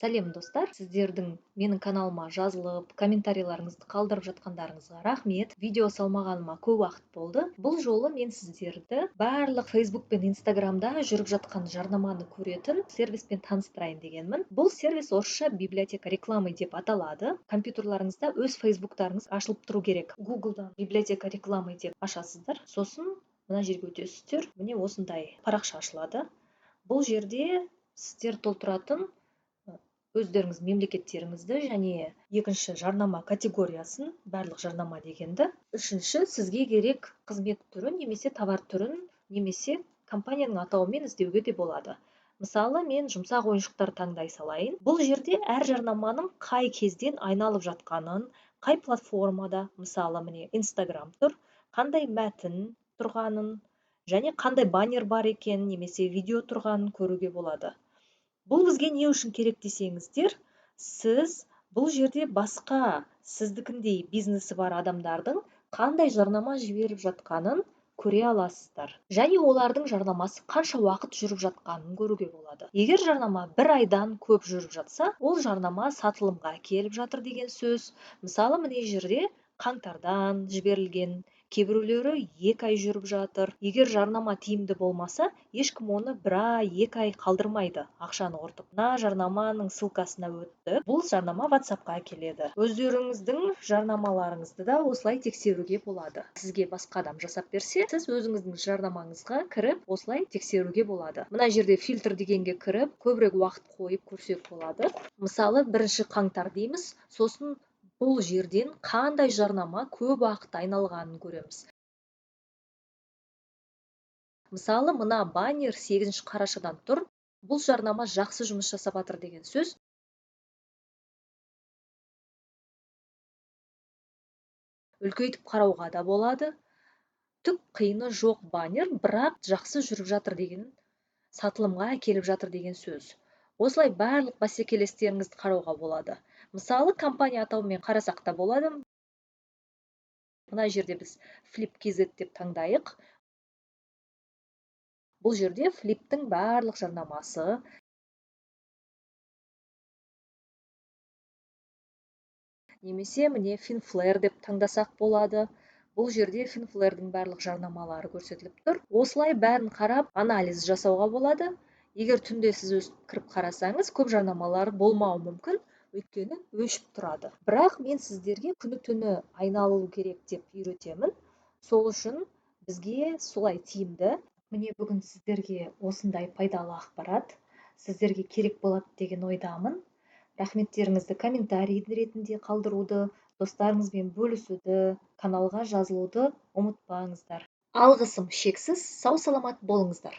Сәлем, достар! Сіздердің менің каналыма жазылып, комментарийлеріңізді қалдырып жатқандарыңызға рахмет. Видео салмағаныма көп уақыт болды. Бұл жолы мен сіздерді барлық Facebook пен Инстаграмда жүріп жатқан жарнаманы көретін сервиспен таныстырайын дегенмін. Бұл сервис орысша «Библиотека рекламы» деп аталады. Компьютерларыңызда өз Фейсбуктарыңыз ашылып тұру керек. Гуглдан «Библиотека рекламы» деп ашасыздар, сосын мына жерге өтесіздер. Міне, осындай парақша ашылады. Бұл жерде сіздер толтыратын өздеріңіз мемлекеттеріңізді және екінші жарнама категориясын, барлық жарнама дегенді, үшінші сізге керек қызмет түрін немесе товар түрін, немесе компанияның атауымен іздеуге де болады. Мысалы, мен жұмсақ ойыншықтар таңдай салайын. Бұл жерде әр жарнаманың қай кезден айналып жатқанын, қай платформада, мысалы, міне, Инстаграм тұр, қандай мәтін тұрғанын және қандай баннер бар екенін немесе видео тұрғанын көруге болады. Бұл бізге не үшін керек десеңіздер, сіз бұл жерде басқа сіздікіндей бизнесі бар адамдардың қандай жарнама жіберіп жатқанын көре аласыздар және олардың жарнамасы қанша уақыт жүріп жатқанын көруге болады. Егер жарнама бір айдан көп жүріп жатса, ол жарнама сатылымға келіп жатыр деген сөз. Мысалы, мына жерде қаңтардан жіберілген, кейбіреулері 2 ай жүріп жатыр. Егер жарнама тиімді болмаса, ешкім оны бір ай, 2 ай қалдырмайды ақшаны құртып. Мына жарнаманың ссылкасына өтті. Бұл жарнама Ватсапқа келеді. Өздеріңіздің жарнамаларыңызды да осылай тексеруге болады. Сізге басқа адам жасап берсе, сіз өзіңіздің жарнамаңызға кіріп, осылай тексеруге болады. Мына жерде «Фильтр» дегенге кіріп, көбірек уақыт қойып көрсек болады. Мысалы, 1 қаңтар дейміз, сосын бұл жерден қандай жарнама көп уақыт айналғанын көреміз. Мысалы, мына баннер 8 қарашадан тұр. Бұл жарнама жақсы жұмыс жасап жатыр деген сөз. Үлкейтіп қарауға да болады. Түк қиыны жоқ баннер, бірақ жақсы жүріп жатыр деген, сатылымға әкеліп жатыр деген сөз. Осылай барлық бәсекелестеріңізді қарауға болады. Мысалы, компания атауымен қарасақ та болады. Мына жерде біз Flip kz деп таңдайық. Бұл жерде Флиптің барлық жарнамасы немесе, міне, Финфлэр деп таңдасақ болады. Бұл жерде Финфлэрдің барлық жарнамалары көрсетіліп тұр. Осылай бәрін қарап, анализ жасауға болады. Егер түнде сіз өстіп кіріп қарасаңыз, көп жарнамалар болмауы мүмкін, өйткені өшіп тұрады. Бірақ мен сіздерге күні түні айналу керек деп үйретемін. Сол үшін бізге солай тиімді. Міне, бүгін сіздерге осындай пайдалы ақпарат сіздерге керек болады деген ойдамын. Рахметтеріңізді комментарий ретінде қалдыруды, достарыңызбен бөлісуді, каналға жазылуды ұмытпаңыздар. Алғысым шексіз. Сау саламат болыңыздар.